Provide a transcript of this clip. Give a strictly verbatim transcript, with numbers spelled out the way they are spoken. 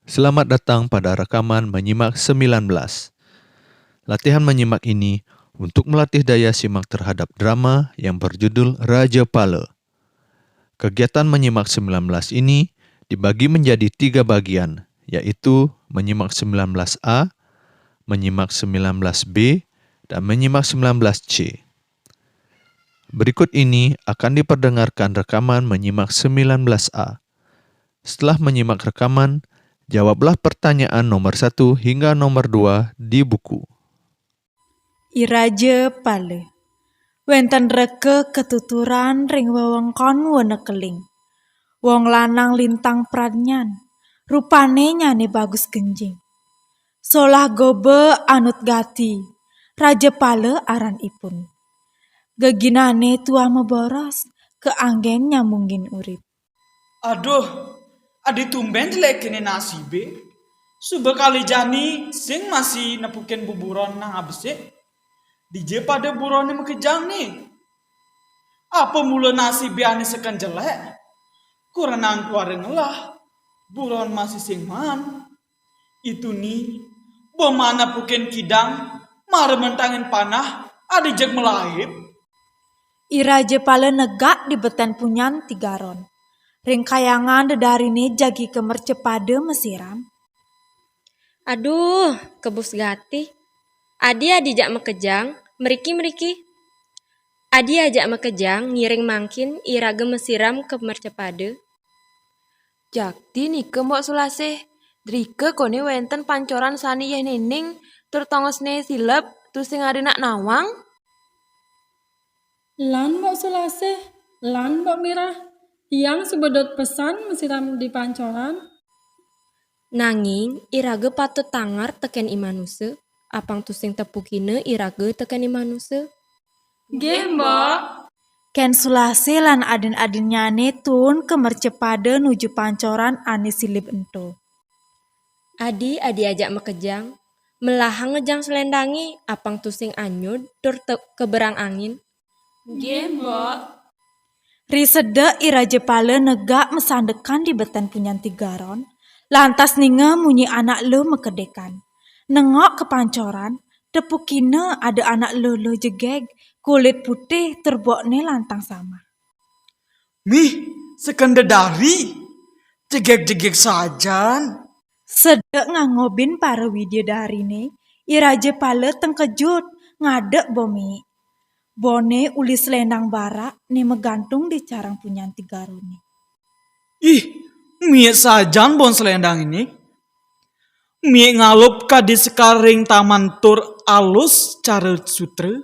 Selamat datang pada rekaman menyimak sembilan belas. Latihan menyimak ini untuk melatih daya simak terhadap drama yang berjudul Raja Pala. Kegiatan menyimak sembilan belas ini dibagi menjadi tiga bagian, yaitu menyimak sembilan belas A, menyimak sembilan belas B, dan menyimak sembilan belas C. Berikut ini akan diperdengarkan rekaman menyimak sembilan belas A. Setelah menyimak rekaman, jawablah pertanyaan nomor satu hingga nomor dua di buku. I Raja Pala. Wénten rega ketuturan ring wewengkon Wonekeling. Wong lanang lintang pradnyan, rupané nyané bagus genjing. Solah goba anut gati, Raja Pala aran ipun. Geginané tuah maboros, kaanggén nyambungin urip. Aduh, adi tumbén jelék kéné nasibé. Suba kalih jani sing masih nepukin buburon nang abesik. Dija pada buroné makejang né? Apa mula nasibé ané seken jelék? Kurenan tuara ngelah, buron masih sing maan. Itu ni, ba maan nepukin kidang, mara mentangin panah, adi jeg malaib. I Raja Pala negak di beten punyan Tigaron. Ring kayangan dedariné jagi ka mercapada masiram. Aduh, kebus gati. Adi, adi jak makejang, mriki, mriki. Adi ajak makejang ngiring mangkin iraga masiram ka mercapada. Jakti nika, Mbok Sulasih. Drika koné wénten pancoran sané yéh néning, tur tongosné silep, tusing ada nak nawang. Lan Mbok Sulasih, lan Mbok Mirah, tiang suba dot pesan masiram di pancoran. Nanging iraga patut tangar tekén i manusa, apang tusing tepukina iraga tekén i manusa. Nggih, Mbok. Kén Sulasih lan adin-adinnyané tuun ka mercapada nuju pancoran ané silib ento. Adi, adi ajak makejang, melahang ngejang selendangé, apang tusing anyud tur te-, keberang angin. Nggih, Mbok. Ri sedek I Raja Pala negak masandekan di beten punyan Tigaron, lantas ninga munyi anak luh makedikan. Nengok ka pancoran, tepukina ada anak luh-luh jegég, kulit putih tur bokné lantang samar. Mih, seken dedari, jegég-jegég sajan. Sedek ngangobin para widyadariné, I Raja Pala tengkejut ngadek Bo Miik. Boné uli selendang barak né magantung di carang punyan Tigaroné. Ih, miik sajan bon selendang ini. Miik ngalup kadi sekar ring taman tur alus cara sutra.